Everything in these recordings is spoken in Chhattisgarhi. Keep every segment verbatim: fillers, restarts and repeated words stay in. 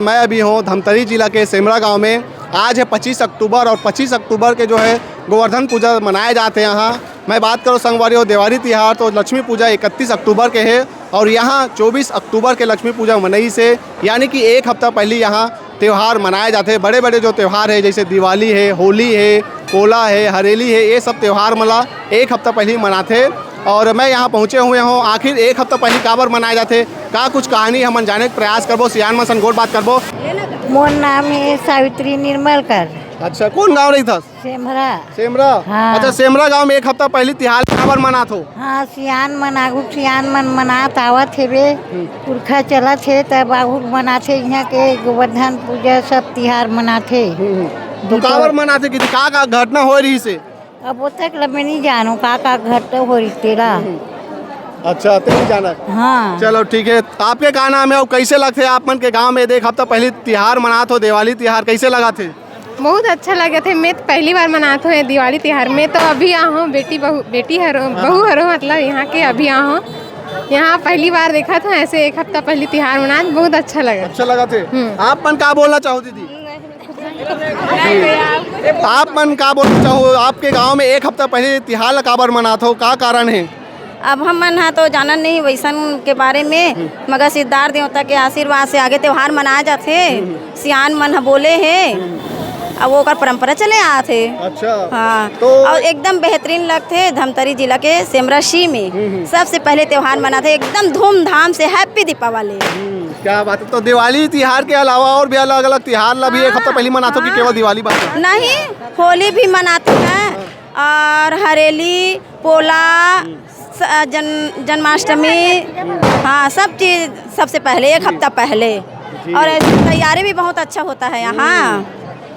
मैं अभी हूँ धमतरी जिला के सेमरा गांव में। आज है पच्चीस अक्टूबर और पच्चीस अक्टूबर के जो है गोवर्धन पूजा मनाया जाते हैं यहाँ। मैं बात करूँ संगवारी हो, देवारी तिहार तो लक्ष्मी पूजा इकतीस अक्टूबर के है और यहाँ चौबीस अक्टूबर के लक्ष्मी पूजा मनई से, यानी कि एक हफ्ता पहले यहाँ त्यौहार मनाए जाते हैं। बड़े बड़े जो त्यौहार है, जैसे दिवाली है, होली है, पोला है, हरेली है, ये सब त्यौहार मला एक हफ्ता पहले मनाते। और मैं यहाँ पहुँचे हुए हूँ, आखिर एक हफ्ता पहले काबर मनाए जाते, का कुछ कहानी हमन जाने के प्रयास करबो, सियान मन सन गोठ बात करबो। मोर नाम है सावित्री निर्मलकर। अच्छा, कौन गाँव रही था? सेमरा। सेमरा। हाँ। अच्छा, सेमरा गांव में एक हफ्ता पहले तिहार काबर मनात हो? हाँ, सियान मन आगू सियान मन मनात आवत हेबे। पुरखा चलत हे, तब आगू मनाथे। यहाँ के गोवर्धन पूजा, सब तिहार मनाथे। तो काबर मनाथे कि का का घटना होए रही से? अब वो तक ल मैं नहीं जानू का का घटना हो रही तेला। अच्छा, ते नहीं जाना। हाँ। चलो ठीक है, आपके का नाम है और कैसे लगते हैं आप मन के गांव में एक हफ्ता पहले तिहार मनात हो, दिवाली तिहार, कैसे लगा थे? बहुत अच्छा लगे थे। मैं तो पहली बार मनात हूँ ये दिवाली तिहार। मैं तो अभी आ हूँ, बेटी बहू, बेटी हरो, बहू हरो, मतलब यहाँ के अभी आ हूँ। यहाँ पहली बार देखा था ऐसे एक हफ्ता पहले तिहार मनात, बहुत अच्छा लगा। अच्छा लगा थे। हम्म। आप मन का बोलना चाहो दीदी? आप मन का बोलना चाहो, आपके गांव में एक हफ्ता पहले तिहार ला काबर मनात हो, का कारण है? अब हम मन ह तो जानन नहीं वैसन के बारे में, मगर सिद्धार्थ देवता के आशीर्वाद से आगे त्योहार मनाए जाथे। सियान मन ह बोले हे, अब वो ओकर परंपरा चले आत हे। अच्छा। हाँ, तो और एकदम बेहतरीन लगथे धमतरी जिला के सेमराशी में। सबसे पहले त्योहार मनाथे एकदम धूमधाम से, हैप्पी दीपावली। हम्म, क्या बात है। तो दिवाली तिहार के अलावा और भी अलग अलग तिहार ला भी एक हफ्ता पहले मनात हो कि केवल दिवाली बात है? नहीं, होली भी मनाते हैं और हरेली, पोला, स- जन जन्माष्टमी, हाँ, सब चीज सबसे पहले, एक हफ्ता पहले। और ऐसे तैयारी भी बहुत अच्छा होता है यहाँ।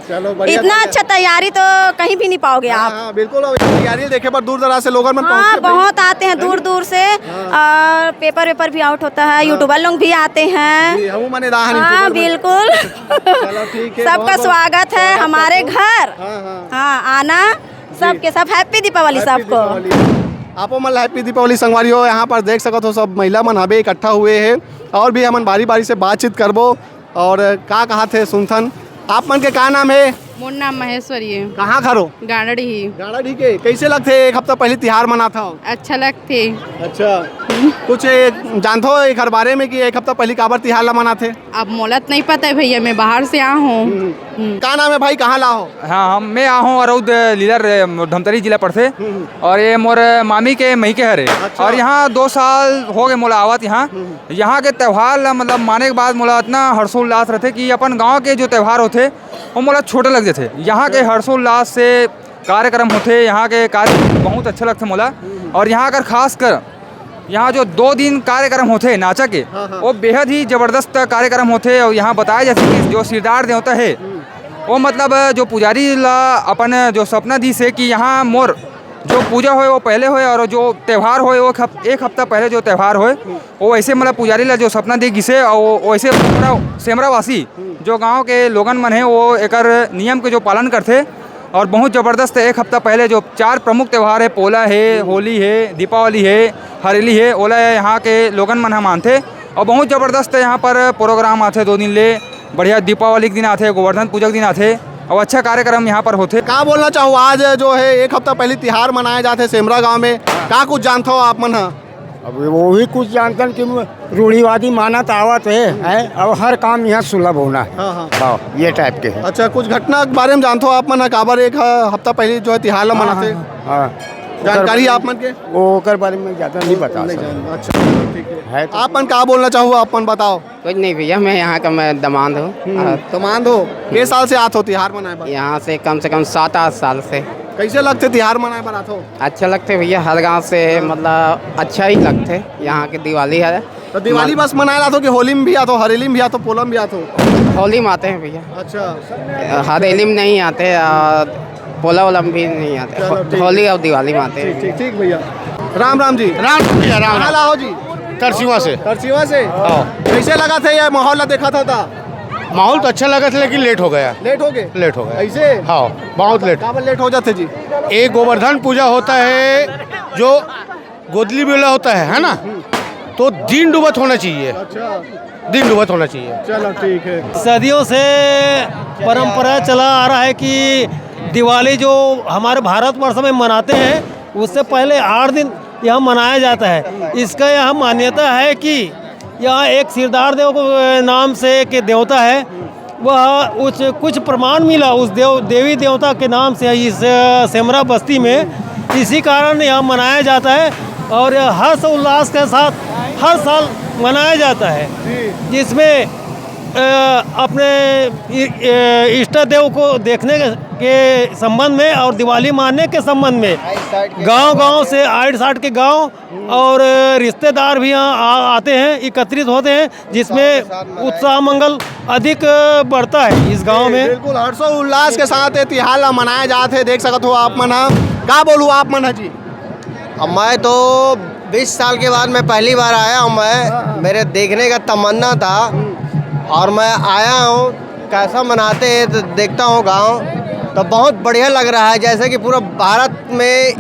चलो, बढ़िया इतना बात है। अच्छा तैयारी तो कहीं भी नहीं पाओगे हाँ, आप। हाँ, बिल्कुल। और तैयारी देखे बर दूर दराज से लोगन मन हाँ, पहुँचते हैं। बहुत आते हैं दूर दूर से। और पेपर वेपर भी आउट होता है, यूट्यूबर लोग भी आते हैं। जी, हमू मने दाहन हाँ, YouTuber मन। बिल्कुल। चलो, ठीक है, सबका बहुत, बहुत स्वागत है स्वागत हमारे करते हैं। घर। हाँ, हाँ। हाँ, आना, सबके सब हैप्पी दीपावली Happy सबको। दीपावली। आपो मन हैप्पी दीपावली संगवारी हो। यहाँ पर देख सकत हो, सब महिला मन हबे इकट्ठा हुए हैं और भी हमन बारी बारी से बातचीत करबो। और का कहा थे सुनथन, आप मन के का नाम है? मोर नाम महेश्वरी है। कहाँ खरो? गाड़ड़ी ही। गाड़ा ढीके। कैसे लगथे एक हफ्ता पहले तिहार मनात हो? अच्छा लगथे। अच्छा, कुछ ए, जानथो एकर बारे में कि एक हफ्ता पहले काबर तिहार ला मनाथे? अब मोला तो नहीं पता है भैया, मैं बाहर से आ हूँ। का नाम है भाई, कहाँ ला हो? हाँ, हम मैं आ हूँ अरौद लीलर, धमतरी जिला पड़थे। और ये मोर मामी के मई के हरे। अच्छा। और यहाँ दो साल हो गए मोला आवत यहाँ। यहाँ के त्यौहार ला मतलब माने के बाद मोला इतना हर्षोल्लास रहथे कि अपन गाँव के जो त्यौहार होथे वो मोला छोटे लग जाथे। यहाँ के हर्षोल्लास से कार्यक्रम होथे, यहाँ के कार्य बहुत अच्छा लगथे मोला। और यहाँ कर खास कर यहाँ जो दो दिन कार्यक्रम होथे नाचा के, हाँ, हाँ। वो बेहद ही जबरदस्त कार्यक्रम होथे। और यहाँ बताया जाथे कि जो सिरदार देवता है, वो मतलब जो पुजारी ला अपन जो सपना दिस है कि यहाँ मोर जो पूजा होए वो पहले होए और जो त्यौहार होए वो हफ-, एक हफ्ता पहले जो त्यौहार होए वो वैसे मतलब पुजारी ला जो सपना दे गिसे और वो वैसे सेमरा, सेमरा वासी जो गांव के लोगन मन है वो एकर नियम के जो पालन करथे। और बहुत जबरदस्त एक हफ्ता पहले जो चार प्रमुख त्यौहार है, पोला है, होली है, दीपावली है, हरेली है, ओला यहाँ के लोगन मन ह मानथे। और बहुत जबरदस्त यहाँ पर प्रोग्राम आथे दो दिन ले। बढ़िया दीपावली के दिन आथे, गोवर्धन पूजा के दिन आथे और अच्छा कार्यक्रम यहाँ पर होथे। का बोलना चाहो, आज जो है एक हफ्ता पहले तिहार मनाया जाथे सेमरा गांव में, का कुछ जानथो आप मन ह? अब वो भी कुछ जानतन कि रूढ़िवादी मानत आवत है, है? अब हर काम यहाँ सुलभ होना है। हाँ, हाँ। हाँ, ये टाइप के है। अच्छा, कुछ घटना के बारे में जानथो आप मन ह, काबर एक ह-, हफ्ता पहले जो है तिहार ला मनाथे? हाँ। जानकारी आप मन के? वो ओकर बारे में ज़्यादा नहीं बता नहीं सकते। जानता। अच्छा, ठीक है। है तो आप मन का बोलना चाहो, आप मन बताओ। कुछ नहीं भैया, मैं यहाँ का मैं दमांद हूँ। हम्म, दमांद हो? के साल से आत हो तिहार मनाए बर? यहाँ से कम से कम सात आठ साल से। कैसे लगथे तिहार मनाए बर आत हो? अच्छा लगथे भैया, हर गांव से मतलब अच्छा ही लगथे। यहाँ के दिवाली है। तो दिवाली बस मनाए ला आत हो कि होली में भी आत हो, हरेली में भी आत हो, पोला में भी आत हो? होली में आते हैं भैया, अच्छा, हरेली में नहीं आते और पोला वोला में भी नहीं आते। चलो, ठीक। होली और दिवाली में आते ठीक, हैं। ठीक, ठीक भैया। राम राम जी। राम भैया, राम कहाँ राम। ला हो जी? तरसीवा से। तरसीवा से? हाँ। कैसे लगा था ये माहौल ला देखा था ता? माहौल तो अच्छा लगा था, लेकिन लेट हो गया। लेट हो गए? लेट हो गया। ऐसे? हाँ, बहुत लेट। काबर लेट हो जाते जी? एक गोवर्धन पूजा होता है, जो गोदली मेला होता है, है ना, तो दिन डूबत होना चाहिए। अच्छा। दिन डूबत होना चाहिए। चलो, ठीक है। सदियों से परंपरा चला आ रहा है कि दिवाली जो हमारे भारतवर्ष में मनाते हैं, उससे पहले आठ दिन यहाँ मनाया जाता है। इसका यह मान्यता है कि यहाँ एक सिरदार देव को, अ, नाम से एक देवता है, वह उस, कुछ प्रमाण मिला उस देव, देवी देवता के नाम से इस, अ, सेमरा बस्ती में। इसी कारण यहाँ मनाया जाता है और हर्ष उल्लास के साथ हर साल मनाया जाता है, जिसमें, अ, अपने इ-, अ, इष्ट देव को देखने के संबंध में और दिवाली मनाने के संबंध में गांव-गांव से, आइट साइट के गांव और रिश्तेदार भी यहाँ आ-, आते हैं, एकत्रित होते हैं, जिसमें उत्साह मंगल अधिक बढ़ता है इस गांव में। बिल्कुल हर्षोल्लास के साथ ये तिहार ला मनाया जात है। देख सकत हो आप मन ह। का बोलूँ आप मन ह जी? अब मैं तो बीस साल के बाद मैं पहली बार आया हूँ। मैं, मेरे देखने का तमन्ना था और मैं आया हूँ। कैसा मनाते हैं तो देखता हूँ गांव, तो बहुत बढ़िया लग रहा है। जैसे कि पूरा भारत में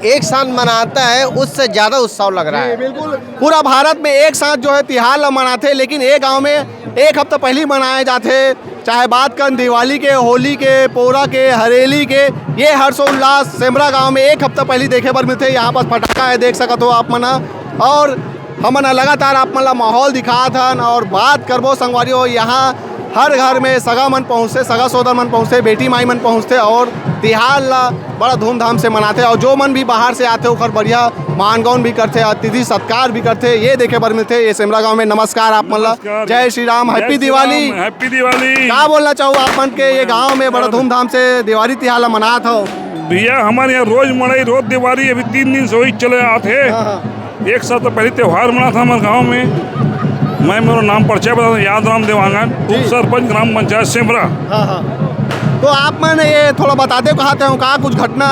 एक साथ मनाता है, उससे ज़्यादा उत्सव लग रहा है। बिल्कुल, पूरा भारत में एक साथ जो है तिहार ला मनाते हैं, लेकिन ये गांव में एक हफ्ता पहले ही मनाए जाते हैं। चाहे बात करन दिवाली के, होली के, पोरा के, हरेली के, ये हर्षोल्लास सेमरा गांव में एक हफ्ता पहले देखे बर मिलथे। यहाँ पास फटाका है, देख सकत हो आप मन ह। और हमन ह लगातार आप मन ला माहौल दिखात हन और बात करबो संगवारी हो। यहाँ हर घर में सगा मन पहुँचथे, सगा सोदर मन पहुँचथे, बेटी माई मन पहुँचथे और तिहार ला बड़ा धूमधाम से मनाथे। और जो मन भी बाहर से आथे, ओकर बढ़िया मानगौन भी करथे, अतिथि सत्कार भी करथे। ये देखे बर मिलथे ये सेमरा गांव में। नमस्कार आप मन ला। नमस्कार। जय श्री राम, जय हैप्पी श्री दिवाली। राम, हैप्पी दिवाली। का बोलना चाहू आप मन के ये गांव में बड़ा धूमधाम से दिवाली तिहार ला मनात हो? भैया, हमारे यहाँ रोज मड़ई, रोज दिवाली, अभी तीन दिन से वही चले आत हे। हाँ, हाँ। एक साल तो पहले त्यौहार मना था हमारे गांव में। मैं, मेरा नाम परिचय बता दूं, याद राम देवांगन, जी। उप सरपंच ग्राम पंचायत सेमरा। हाँ, हाँ। तो आप मन ये थोड़ा बता दे, कहा थे का कुछ घटना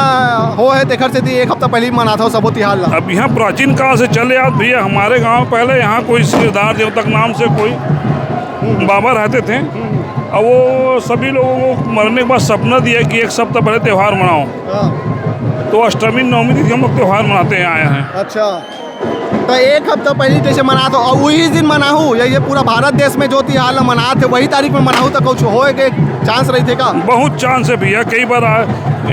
हो है, तेखर से एक हफ्ता पहले ही मनात हो सबो तिहार ला। अब यहाँ प्राचीन काल से चले आत भैया, हमारे गांव पहले यहाँ कोई सिरदार देवता के नाम से कोई बाबा रहते थे। अब वो सभी लोगों को मरने के बाद सपना दिया कि एक सप्ताह पहले त्यौहार मनाओ। हाँ। तो अष्टमी नवमी तिथि हम लोग त्यौहार मनाते हैं, आए हैं। अच्छा, तो एक हफ्ता पहले जैसे मनात हो और वही दिन मनाहू, या ये पूरा भारत देश में जो तिहार ला मनात हे, वही तारीख में मनाहू, तो कुछ होए के चांस रहिथे का? बहुत चांस है भैया, कई बार आ,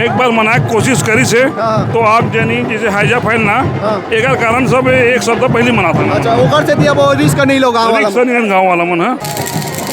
एक बार मनाए के कोशिश करिस हे, हाँ। तो आप जानी जैसे हैजा फैल ना, हाँ। एकर कारण सब एक सप्ताह पहले मनात हे। अच्छा, ओकर से दिया वो रिस्क नहीं लो गाँव वाला रिस्क मन? नहीं गाँव वाला मन है।